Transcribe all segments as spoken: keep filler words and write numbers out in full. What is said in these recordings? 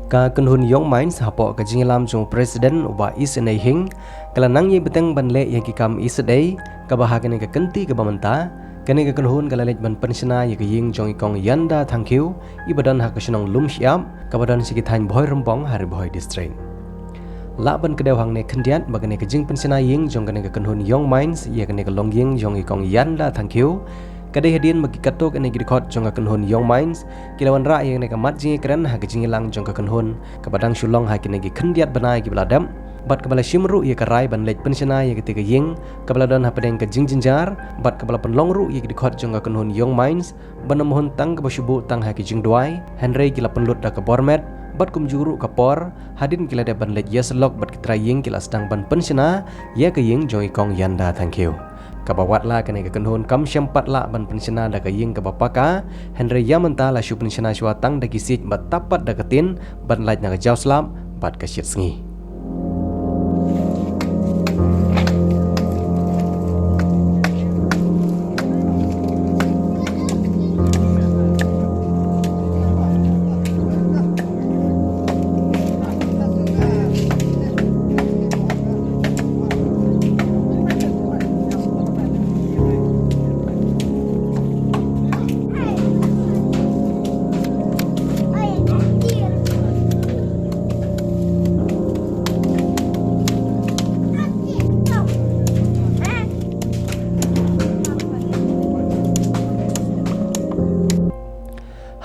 Ka kynhun Young Minds hapoh ka jingïalam jong u President u Bah Isynei Hing, ka la nang ïai bteng ban leh ïa ki kam isynei, kaba ha kane ka kynti kaba mynta, kane ka kynhun ka la leit ban pynshna ïa ka ïing jong i Kong Yanda Thangkhiew, iba don ha ka shnong Lumshyiap, kaba don sha ki thaiñ Bhoirymbong ha Ri Bhoi District. Lah ban kdew hangne khyndiat ba kane ka jingpynshna ïing jong kane ka kynhun Young Minds ïa kane ka longïing jong i Kong Yanda Thangkhiew, ka dei hadien ba ki katto katne ki dkhot jong ka kynhun Young Minds ki la wanrah ïa kane ka mat jingïakren ha ka jingïalang jong ka kynhun, kaba dang shu long ha kine ki khyndiat bnai kiba la dep, bad kaba la shim ruh ïa ka rai ban leit pynshna ïa kata ka ïing kaba la don hapdeng ka jingjynjar, bad kaba la pynlong ruh ïa ki dkhot jong ka kynhun Young Minds, ban ym hun tang kaba shu buh tang ha ki jingduwai, hynrei ki la pynlut da ka bor met, bad kumjuh ruh ka por, hadien ki la dep ban leit ïasyllok bad ki trai ïing, ki la sdang ban pynshna ïa ka ïing jong i Kong Yanda Thangkhiew. Kaba watla kane ka kynhun kam shym pat lah ban pynshna da ka ïing kaba paka, hynrei ïa mynta la shu pynshna shuwa tang da ki siej bad tap pat da ka tin, ban lait na ka jawslap bad ka shit sngi.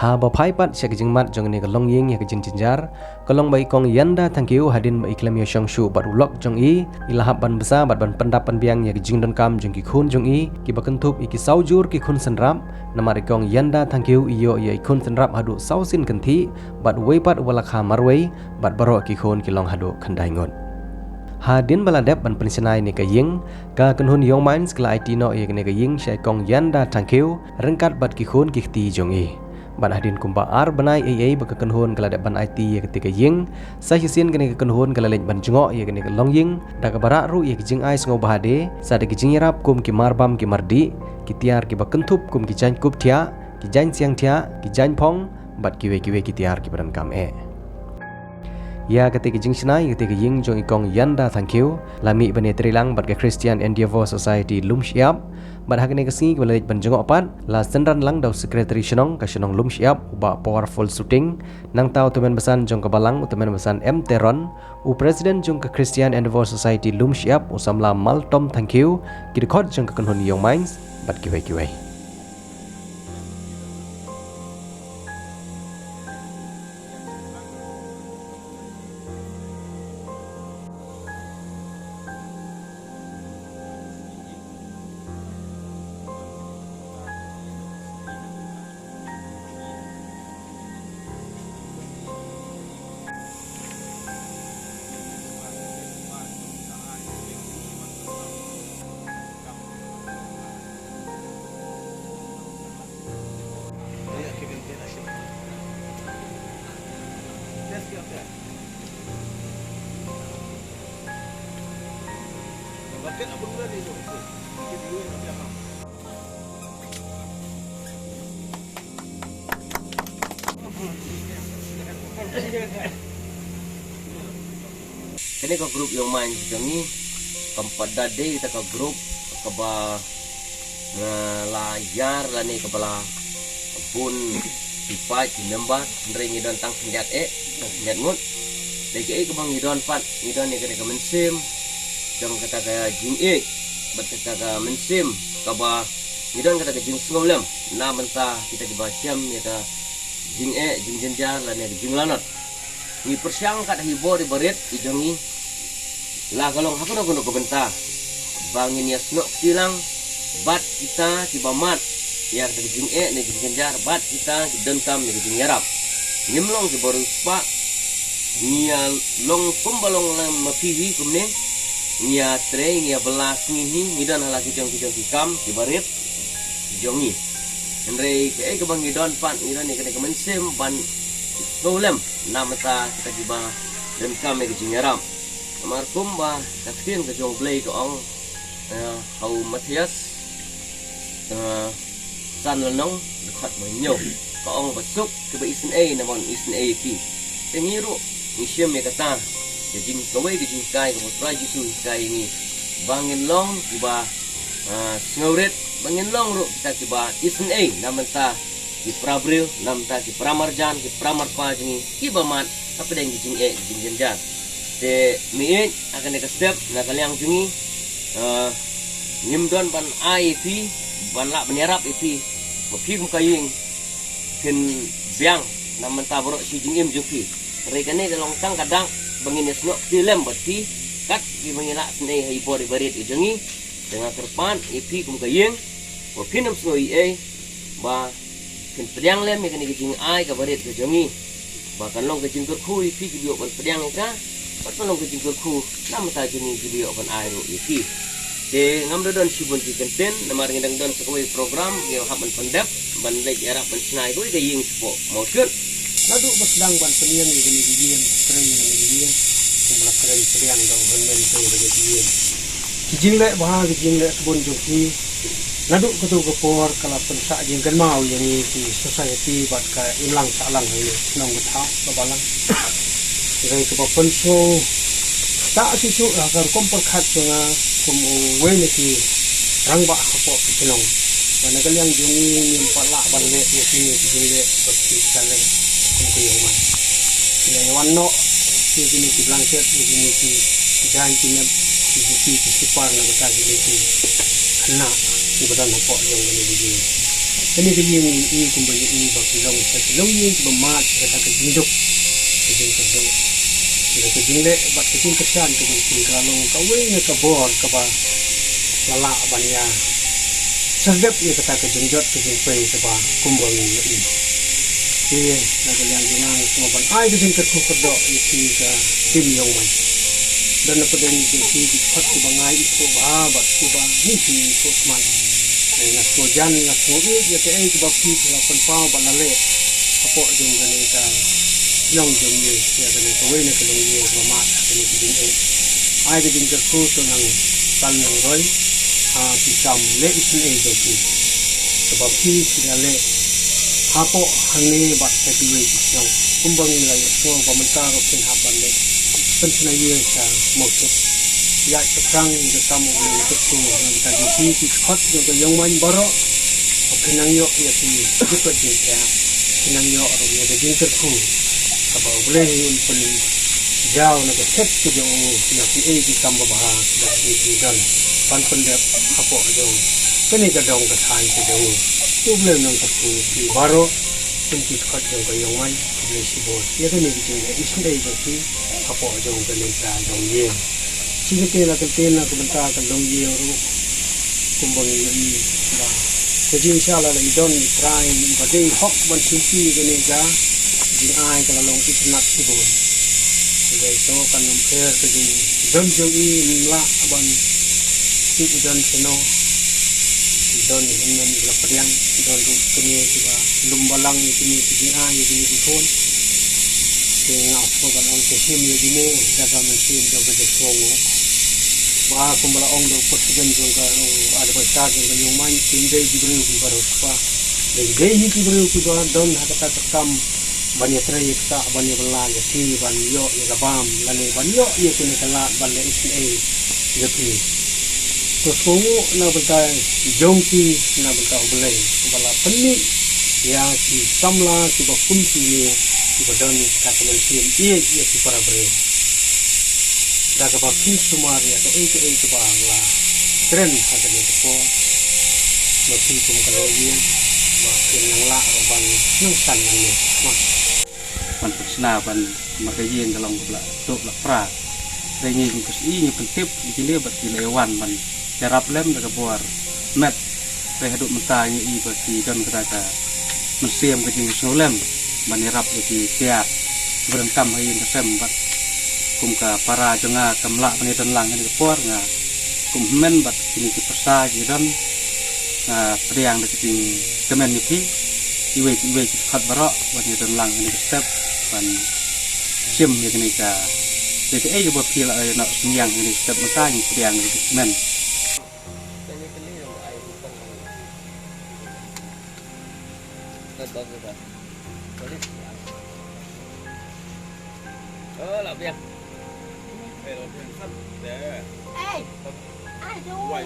Haba phai pat sha ka jingmat jong kane ka longïing ïa ka jingjynjar, ka long ba i Kong Yanda Thangkhiew hadien ba i khlem ïashong shuh bad u lok jong i, i la hap ban bsa bad ban pyndap pynbiang ïa ka jingdonkam jong ki khun jong i, kiba kynthup ïa ki saw jur ki khun synrap, namar i Kong Yanda Thangkhiew i ïoh ïa i khun synrap haduh saw sien kynthih, bad uwei pat uba la kha marwei, bad baroh ki khun ki long haduh khyndai ngut. Hadien ba la dep ban pynshna ïa kane ka ïing, ka kynhun Young Minds ka la aiti noh ïa kane ka ïing sha i Kong Yanda Thangkhiew, ryngkat bad ki khun ki kti jong i. Bad hadien kumba ar bnai ei ei ba ka kynhun ka la dep ban aiti ïa kata ka ïing, sa shisien kane ka kynhun ka la leit ban jngoh ïa kane ka longïing, da kaba rah ruh ïa ki jingai sngewbha de, sa da ki jingïarap kum ki marbam ki mardih, ki tiar kiba kynthup kum ki jaiñkup thiah, ki jaiñsiang thiah, ki jaiñphong, bad kiwei kiwei ki tiar kiba donkam eh. Ïa kata ka jingshna ïa kata ka ïing jong i Kong Yanda Thangkhiew, la mih ban ïatreilang bad ka Christian Endeavour Society Lumshyiap, bad ha kane ka sngi kaba la leit ban jngoh pat, la synran lang da u Secretary Shnong ka shnong Lumshyiap, u Bah Powerful Suting, nangta u Tymmen Basan jong ka Balang, u Tymmen Basan M Teron, u President jong ka Christian Endeavour Society Lumshyiap, u Samla Maltom Thangkhiew, ki dkhot jong ka kynhun Young Minds, bad kiwei kiwei. Kane ka group Young Minds jong ngi, kam pat da dei kata ka group kaba, eh, la ïar lane kaba la bun ki paid ki member, hynrei ngi don tang khyndiat eh, tang khyndiat ngut. Dei kaei kaba ngi don pat, ngi don ïa kata ka mynsiem jong kata ka jingïeit bad kata ka mynsiem kaba ngi don kata ka jingsngewlem, na bynta kita kiba shem ïa ka jingeh, jingjynjar lane ka jinglanot. Ngi pyrshang kat ha i bor i barit i jong ngi, la ka long ha kano kano ka bynta, ba ngin ïasnoh kti lang bad kita kiba mad ïa ka jingeh ne jingjynjar bad kita ki donkam ïa ka jingïarap. Ngim long kiba riewspah, ngi ïa long kumba long lem ma phi hi kumne, ngi ïatrei, ngi ïabylla sngi hi, ngi don ha la ki jong ki jong ki kam kiba rit jong ngi. Hynrei kaei kaba ngi don pat, ngi don ïa kane ka mynsiem ban sngewlem na bynta kita kiba donkam ïa ka jingïarap. Namar kumba ka ktien ka jong U Blei ka ong, eh, ha u Mathaios, eh, san lynnong, dkhot ba hynñiew, ka ong ba suk kiba isynei namar isynei ïa ki. Te ngi ruh ngi shim ïa kata, ka jing kawei ka jinghikai kaba U Trai Jisu u hikai ïa ngi, ba ngin long kiba, ah, sngewrit, ba ngin long ruh kita kiba isynei na bynta ki para briew, na bynta ki para marjan, ki para marpa jong ngi kiba mad hapdeng ki jingeh ki jingjynjar. Te mynta ha kane ka step na ka liang jong ngi, ah, ngim don ban ai ïa phi, ban lah ban ïarap ïa phi ba phi kum ka ïing phin biang na bynta baroh shi jingim jong phi. Hynrei kane ka long tang ka dak ba ngin ïasnoh kti lem bad phi, kat kiba ngi la isynei ha i bor i barit i jong ngi. Te nga kyrpad ïa phi kum ka ïing ba phin ym sngew ei ei, ba phin pdiang lem ïa kane ka jingai kaba rit ka jong ngi, ba kan long ka jingkyrkhu ïa phi kiba ïoh ban pdiang ïa ka, bad kan long ka jingkyrkhu na bynta jong ngi kiba ïoh ban ai ruh ïa phi. Te ngam da don shibun ki kyntien, namar ngi dang don sa kawei program, ngi hap ban pyndep, ban leit ïarap ban shna ïa kawei ka ïing shapoh Mawshut. Naduh ba sdang ban pynïeng ïa kane ka ïing, trei ïa kane ka ïing, kumba la kren pdiang da u hynmen jong kane ka ïing. Ki jingleh bha, ki jingleh sbun jong phi, naduh kato ka por ka la pynsah jingkynmaw ïa ngi ki society bad ka imlang sahlang ha ine i shnong ka thaw ka balang. Hynrei kaba pynsngew ktah shisha ha ka rukom pyrkhat jong nga kum uwei na ki rangbah hapoh ka shnong, ba na ka liang jong ngi ngim pat lah ban leh ïa kine ki jingleh ba phi la leh kum ka ïing man. Phi la ïa wan noh ïa kine ki blanket, ïa kine ki jaiñ ki nep, ki juti ki slipar na bynta kine ki khynnah kiba don hapoh jong kane ka ïing. Kane ka ïing ngi i kumba ngi i ba ki long sa ki longïing kiba mad ha kata ka jingduk, ka jingkyrduh. Kane ka jingleh bad ka jingkyrshan ka jong phi ka la long kawei na ka bor kaba la lah ban ïa serdep ïa kata ka jingjot ka jingpei kaba kumba ngi ïohi. Te na ka liang jong nga nga sngewbha ban ai ka jingkyrkhu kyrdoh ïa phi ka team Ïongmaiñ. Don na pdeng jong phi ki khot kiba nga ithuh bha bad kiba ngi sngewthuh sman. Nga sngewjan, nga sngewïeit ïa kaei kaba phi phi la pynpaw bad la leh hapoh jong kane ka shnong jong ngi, ïa kane kawei na ka longïing kaba mad ha kane ka jingeh. Ai ka jingkyrkhu to nang san nang roi ha ki kam leh isynei jong phi, kaba phi phi la leh hapoh hangne bad ha kiwei ki shnong. Kumba ngi la ïohsngew ba mynta ruh phin hap ban leit pynshna ïing sha Mawshut. Ïaid shaphrang ïa ka kam U Blei, kyrkhu na ka bynta jong phi ki khot jong ka Ïongmaiñ baroh, ba phin nang ïoh ïa ki jingpyet jingphiah, phin nang ïoh ruh ïa ka jingkyrkhu kaba U Blei un pynjaw na ka khet ka jong u ïa kiei ki kam babha ba phi phi don ban pyndep hapoh jong kane ka dong ka thaiñ ka jong u. To U Blei un nang kyrkhu ïa phi baroh kum ki khot jong ka Ïongmaiñ. Khublei shibun ïa kane ka jingleh isynei jong phi hapoh jong kane ka longïing. Shi kyntien la kyntien na ka bynta ka longïing ruh, kumba ngi ïohi ba ka jingshah la i don i trai ba dei hok ban shimti ïa kane ka jingai ka la long itynnat shibun. Hynrei to kan ym pher ka jingdon jong i, ym lah ban tip i don shano. I don i hynmen i la pdiang, i don ruh kine kiba lum balang ïa kine ki jingai ïa kine ki khun. Te nga sngewbha ban ong te shim ïa kine da ka mynsiem jong ka jingsngewnguh. Ba kumba la ong da u president jong ka, u advisor jong ka Ïongmaiñ, kim dei ki briew kiba riewspah. Dei, dei hi ki briew kiba don ha kata ka kam ban ïatrei ïa kata, ban ïabylla ïa phi, ban ïoh ïa ka bam lane ban ïoh ïa kane ka lad ban leh isynei ïa phi. To sngewbha na bynta jong phi, na bynta U Blei uba la pynmih ïa ki samla kiba kum kine kiba don ïa kata ka mynsiem ïeit ïa ki para briew. Da kaba phin sumar ïa kaei kaei kaba la kren ha kane ka por, ba phi kum ka longïing ba phin nang lah ruh ban nang san nangne. Ban pynshna ban markajing ka long kaba la tuh la pra. Hynrei ngi kum ka S I ngi pyntip ïa kine bad ki la ïa wan ban ïarap lem da ka bor met. Hynrei haduh mynta ngi i ba ki don kata ka mynsiem ka jingsngewlem ban ïarap ïa ki tiar kiba donkam ha ïing ha sem bad kum ka para jong nga kam lah ban ïadon lang ha kane ka por, nga kum hynmen bad kine ki pyrsa ki don, nga pdiang da ka jingkmen ïa phi iwei pa iwei ki dkhot baroh ban ïadon lang ha kane ka step ban shim ïa kane ka, ïa kaei kaba phi la ïa noh synñiang ha kane ka step mynta ngi pdiang da ka jingkmen. Ơ, la biang. Ê, la biang sat de. Ê, ai du.